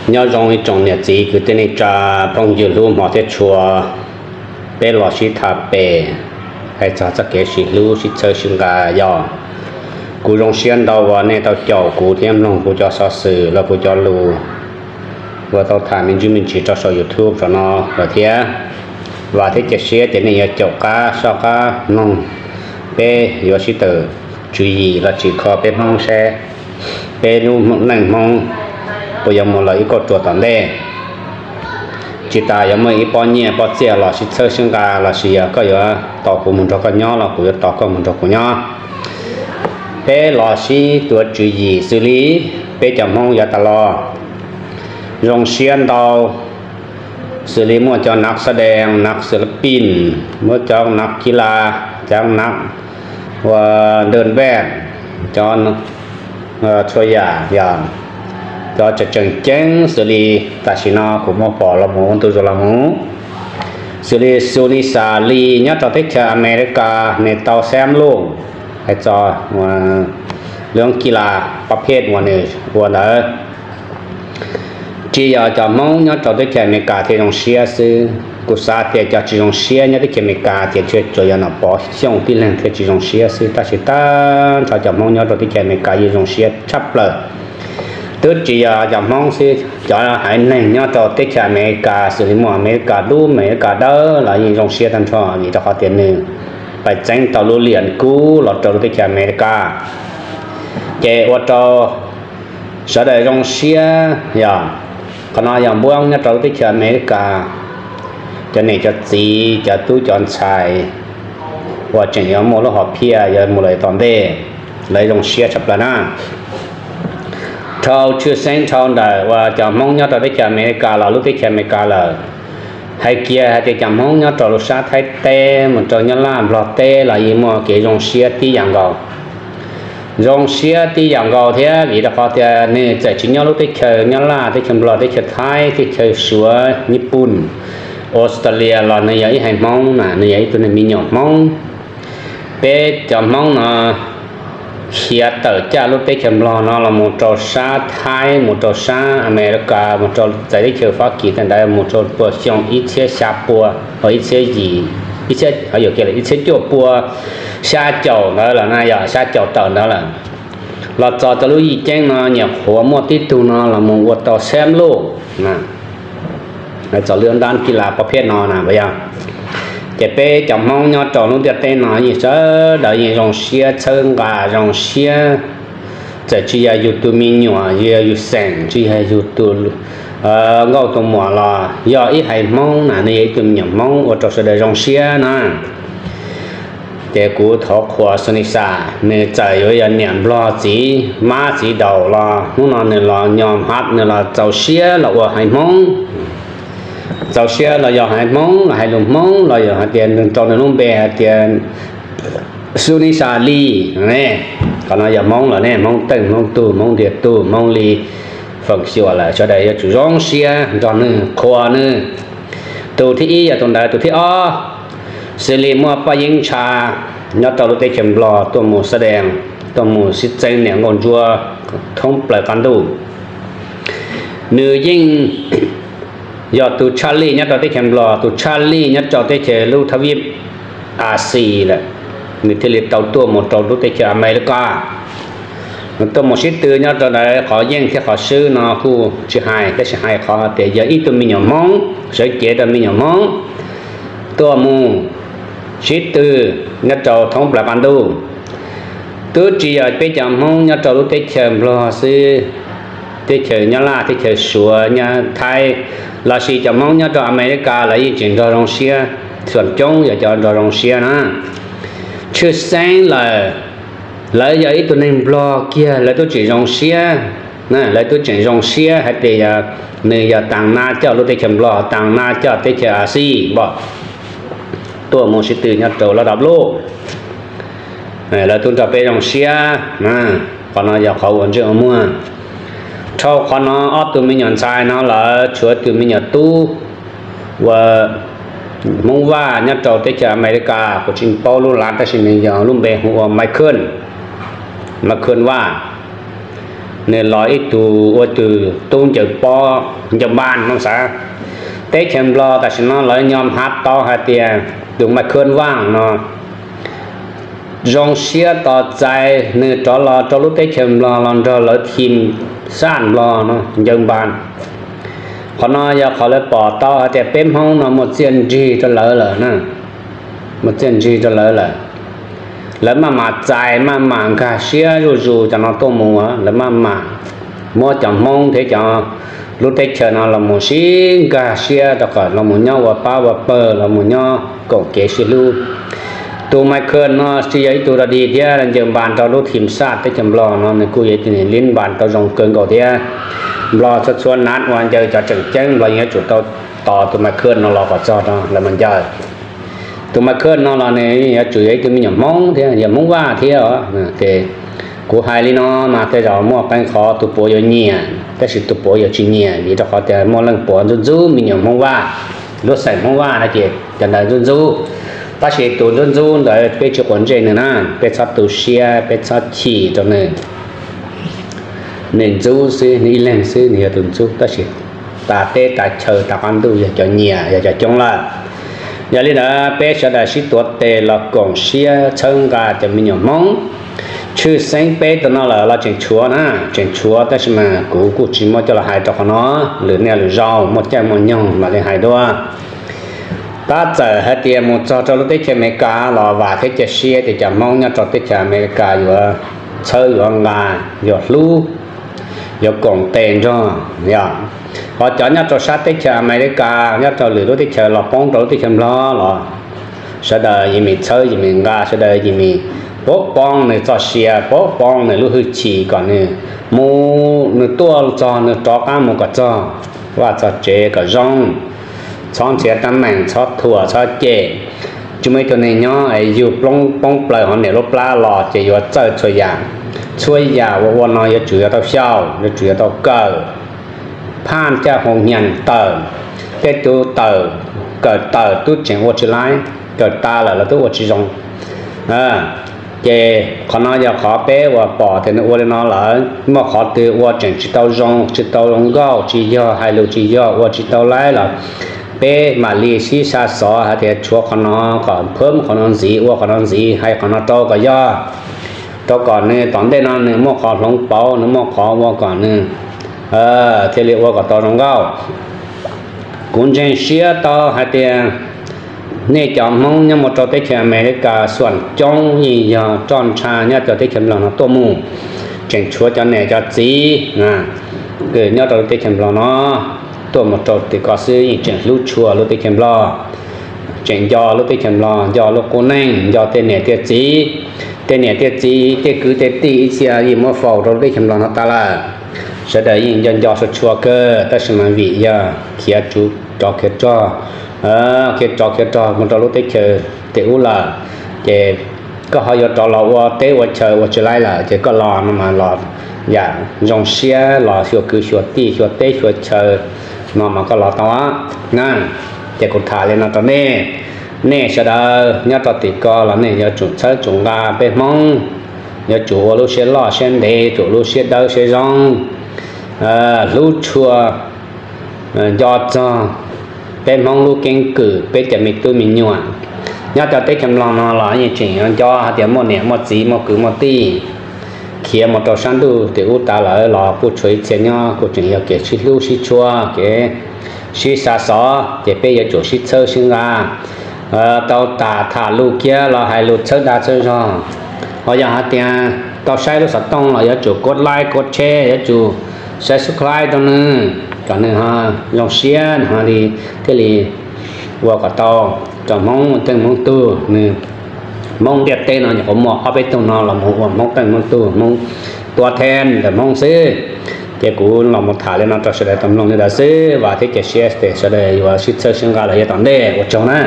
Nyob zoo ib tsoom niam txiv kwv tij neej tsa phooj ywg hlub hmov thiab tshua, peb los sib tham pem hais txog txoj kev sib hlub sib txhawb sib nqa. Yog kuv zoo siab ntau uas nej tau caum kuv thiab mloog kuv cov xov xwm los kuv cov lus uas tau tham me ntsis me ntsis rau saum YouTube saum no lawm thiab. Vam thiab cia siab tias nej yuav caum qab soj qab mloog, peb yuav sib tawm tswv yim los tsim kho peb Hmoob seb peb lub neej Hmoob puas yuav mus lawm ib kauj ruam tom ntej. Tsis tas yuav muaj ib pob nyiaj pob txiaj los sib txhawb sib nqa, los sis yog koj yuav tos kuv mus nrog koj nyob los kuv yuav tos koj mus nrog kuv nyob. Peb los sib tuav tswv yim xws li peb cov Hmoob yav tas los zoo siab ntau, xws li muaj cov nav xab dees, nav xwm lab pij, muaj cov nav kis las, cov nav ua dawj npaj, cov txhua yam yog cov tseem tseem ceeb xws li tam sim no kuv muab pom los mus ua ntu zus los mus, xws li Sunisa Lee nyob rau teb chaws Amelikas nws tau xeeb luj hais txog lub kis las pab phej uas nws ua ntawd. Tsis yog cov Hmoob nyob rau teb chaws Amelikas thiaj zoo siab xwb, kuv xav tias cov tsis zoo siab nyob teb chaws Amelikas tias tsuas yog Nom Pov Xyooj tib leeg thiaj tsis zoo siab xwb, tab sis tag nrho cov Hmoob nyob rau teb chaws Amelikas yeej zoo siab tshaj plaws. Twb tsis yog cov Hmoob xwb, cov haiv neeg nyob rau teb chaws Amelikas xws li muaj Amelikas dub Amelikas dawb los yeej zoo siab tag nrho vim rau qhov tias nws pais txeeb tau lub liam kub los rau lub teb chaws Amelikas, ces ua rau sawv daws zoo siab. Yog qhov no yog npuab nyob rau lub teb chaws Amelikas, cov niam cov txiv cov tub cov ntxhais uas tseem yuav muaj lub hom phiaj yuav mus lawm tom ntej, lawv zoo siab tshaj plaws na. Dhau tshwj xeeb dhau ntawm uas cov Hmoob nyob rau teb chaws Amelikas los lub teb chaws Amelikas lawm, hais kiag hais tias cov Hmoob nyob rau lub sab Thaib teb mus rau Nyab Laj Nplog teb los yeej muaj kev zoo siab tib yam nkaus. Zoo siab tib yam nkaus thiab vim rau qhov tias nws txawm tsis nyob lub teb chaws Nyab Laj, teb chaws Nplog, teb chaws Thaib, teb chaws Suav, Nyij Pooj, Australia los nws yog ib haiv Hmoob na, nws yog ib tug neeg me nyuam Hmoob. Peb cov Hmoob no khiav tawm caj lub teb chaws Nplog no los mus rau sab Thaib, mus rau sab Amelikas, mus rau txawv teb chaws Fab Kis tej ntawd mus rau puas xyoo ib txhiab xya pua, ib txhiab yim, ib txhiab, ib txhiab cuaj pua xya caum ntawd lawm na, yog xya caum tawm ntawd lawm. Los txog rau lub yim ceeb no nyuam qhuav muaj tib tug no los mus ua tau xeeb luj txog lub ntab kis las pov phiaj no na yog. Ces peb cov Hmoob nyob rau lub ntiaj teb no yeej sawv daws yeej zoo siab txhawb nqa zoo siab. Txawm tsis yog yus tus me nyuam, yus yog yus xeem, tsis yog yus tus nkauj tus muam los yog ib haiv Hmoob na, nws yog ib tug me nyuam Hmoob ua rau sawv daws zoo siab na. Ces kuv thov qhuas Sunisa, nws txawm yuav yog niam Nplog txiv mab txiv daus los hnub no nws los nyo hab nws los txaus siab los ua haiv Hmoob. Txaus siab los yog haiv Hmoob, los hais lus Hmoob, los yog hais tias nws rau nws lub npe hais tias Sunisa Lee ne. Qhov no yog Hmoob lawm ne, Hmoob Teej, Hmoob Tug, Hmoob Ntiag Tug, Hmoob Li, feem xyuam lawm sawv daws yuav tsum zoo siab nrog nws qhuas nws. Tus thib ib yog tus ntawd, tus thib ob xws li muaj Paj Yeeb Ntsha nyob rau lub teb chaws Nplog tuaj mus xab dees, tuaj mus sib txeeb niam nkauj ntsuab thoob plaws qab ntuj. Nws yeej yog tus tshaj lij nyob rau teb chaws Nplog, tus tshaj lij nyob rau teb chaws lub thab vib Axias lawm, nws thiaj li tau tuaj mus rau lub teb chaws Amelikas. Nws tuaj mus sib tw nyob rau ntawd, qhov yeej thiab qhov swb no kuj tsis hais, tab sis hais qhov tias yog ib tug me nyuam Hmoob, sawv cev rau me nyuam Hmoob tuaj mus sib tw nyob rau thoob plaws qab ntuj. Twb tsis yog peb cov Hmoob nyob rau lub teb chaws Nplog xwb, teb chaws Nyab Laj, teb chaws Suav, Nyab Thaib, los sis cov Hmoob nyob rau Amelikas lawv yeej tseem nrog zoo siab, txhua coob yog cov nrog zoo siab na. Tshwj xeeb lawm, lawv yog ib tug neeg Nplog kiag lawv twb tseem zoo siab, lawv twb tseem zoo siab hais tias yog nws yog taag nab coj lub teb chaws Nplog, taag nab coj teb chaws Axias npom tuaj mus sib tw nyob rau lub dab luj. Lawv twb nrog peb zoo siab na, qhov no yog qhov ua ntsej ua muag. Dhau qhov no ob tug me nyuam ntxhais no lawm tshuav tus me nyuam tub ua Hmoob Vaj nyob rau teb chaws Amelikas, kuv tsis paub lub lav tab sis nws yog lub npe hu ua Michael, Michael Vaj. nws los ib tug ua tus tub ncaws pob ncaws npas no xav. Teb chaws Nplog tam sim no lawv nyob hab tau hais tias tus Mai Khwj Vaj no zoo siab tos txais nws rov los rau lub teb chaws Nplog los nrog lawv thim sab Nplog no ncaws npas. Qhov no yog qhov lawv pom tau hais tias peb Hmoob no muaj txiaj ntsig rau lawv lawm na, muaj txiaj ntsig rau lawv lawm. Lawv maj mam txais, maj mam nkag siab zuj zus cov no tuaj mus, lawv maj mam muab cov Hmoob thiab cov lub teb chaws no los mus sib nkag siab rau kom los mus nyob ua pab ua pawg, los mus nyob koom kev sib hlub. Tus Mai Khwj no tsis yog ib tug dog dig thiab ncaws npas rau lub thim sab teb chaws Nplog no, nws kuj yog ib tug li npas tau zoo kawg nkaus thiab. Nplog txhua txhua nab uas ncaws cov tseem ceeb Nplog yeej yuav tsum tau tos tus Mai Khwj no los kom txog rau lawv mas ncaws. Tus Mai Khwj no los nws yuav tsum yog ib tug me nyuam Hmoob thiab yog Hmoob Vaj thiab os. Ces kuv hais li no mas tej zaum muaj qee qhov tus puav yuav nyiam, tab sis tus puav yuav tsis nyiam vim rau qhov tias muaj leej puav ntxub ntxub me nyuam Hmoob Vaj, lub xeem Hmoob Vaj no ces cov ntawd ntxub ntxub. Tab sis tus ntxub ntxub ntawd peb tsis quav ntsej nws na, peb txhob tu siab, peb txhob chim rau nws. Nws ntxub xwb, nws ib leeg xwb, nws yog tus ntxub, tab sis tas teb tas chaw tas qab ntuj yog cov nyiam, yog cov coob lawm. Yog li ntawd peb sawv daws sib tuav tes los koom siab txhawb nqa cov me nyuam Hmoob. Tshwj xeeb peb tus no lawm los tseem tshuav na, tseem tshuav tab sis mas kuv kuj tsis muab coj los hais rau qhov no, lwm niaj lwm zaus muaj caij muaj nyoog mam li hais dua. Tab txawm hais tias mus txog rau lub teb chaws Amelikas los vam thiab cia siab tias cov Hmoob nyob rau teb chaws Amelikas yuav txhawb yuav nqa, yuav hlub, yuav koom tes nrog, yog. Ho cov nyob rau sab teb chaws Amelikas, nyob rau lwm lub teb chaws los poob rau lub teb chaws Nplog los sawv daws yeej meem txhawb yeej meem nqa, sawv daws yeej meem pab poob nws txoj sia, pab poob nws lub hwj chim kom nws mus, nws tuaj txog nws rov qab mus kom txog vaj txog tsev kom zoo. Txhob ntxias teeb meem, txhob thuam, txhob cem. Tsis muaj ib tug neeg nyob es yug poob plaws hauv niam lub plab los ces yuav txawj txhua yam. Txhua yam uas ua no yuav tsum yuav tau xyaum, yuav tsum yuav tau kawm. Phaj caj hoo hnyas tawm, tej tug tawm, kawm tawm twb tseem ua tsis laib, kawm tas lawm los twb ua tsis zoo. Ces qhov no yog qhov peb uas pom tias nws ua li no lawm, muaj qhov twg ua tseem tsis tau zoo, tsis tau zoo nkauj, tsis yog, hais lus tsis yog, ua tsis tau laib los peb mam li sib xa xov hais tias tshuav qhov no kom phab qhov no ntxiv, ua qhov no ntxiv, hais qhov no rau kom yog, rau kom nws tom ntej no nws muaj qhov hloov pauv, nws muaj qhov ua kom nws thiaj li ua kom tau zoo nkauj. Kuv ntseeg siab tau hais tias nej cov Hmoob nyob mus rau teb chaws Amelikas xuam coob yeej yog roj ntsha nyob cov teb chaws Nplog no tuaj mus, tseem tshuav cov niam cov txiv nyob rau lub teb chaws Nplog no tuaj mus rau tim ko xwb yeej tseem hlub tshua lub teb chaws Nplog, tseem nco lub teb chaws Nplog, nco lub qub neej, nco tej niam tej txiv. Tej niam tej txiv tej kwv tej tij ib txhia yeej muab faus rau lub teb chaws Nplog no tas lawm. Sawv daws yeej nco nco tshua tshua kawg tab sis mas vim yog khiav rov khiav rog, khiav rov khiav rog mus rau lub teb chaws tim ub lawm, ces koj ho yuav rov los ua teb ua chaw ua tsis laib lawm ces koj los no mas los yam zoo siab los xyuas kwv xyuas tij xyuas teb xyuas chaw no mas koj los tau na. Ces kuv tham li no rau nej, nej sawv daws nyob rau tim ko los nej yuav tsum txhawb tsum nqa peb Hmoob, yuav tsum ua lub siab loj siab ntev, tsum lub siab dawb siab zoo, hlub tshua, nco txog peb Hmoob lub keeb kwm, peb cov me tub me nyuam nyob cov teb chaws Nplog no los yeej tseem nco hais tias muaj niam muaj txiv muaj kwv muaj tij khiav mus rau sab ntuj tim ub tas lawm los kuj tshuav ib txhia nyob, kuj tseem yog kev sib hlub sib tshua, kev sib xa xov, ces peb yuav tsum sib txhawb sib nqa. Tau tas tham lus kiag los hais lus txhawb dag txhawb zog. Ho yog hais tias tau saib lub xov tooj los yuav tsum kov like kov share, yuav tsum subscribe rau nws kom nws ho zoo siab ho li thiaj li ua kom tau rau Hmoob teej Hmoob tug. Nws Hmoob ntiaj teb no nyuam qhuav muaj ob peb tug no los mus ua Hmoob teej Hmoob tug, Hmoob tuav them ntawm Hmoob xwb. Ces kuv los mus tham li no rau sawv daws tau mloog li ntawd xwb, vam thiab cia siab tias sawv daws yuav sib txhawb sib nqa los yav tom ntej. Ua tsaug na.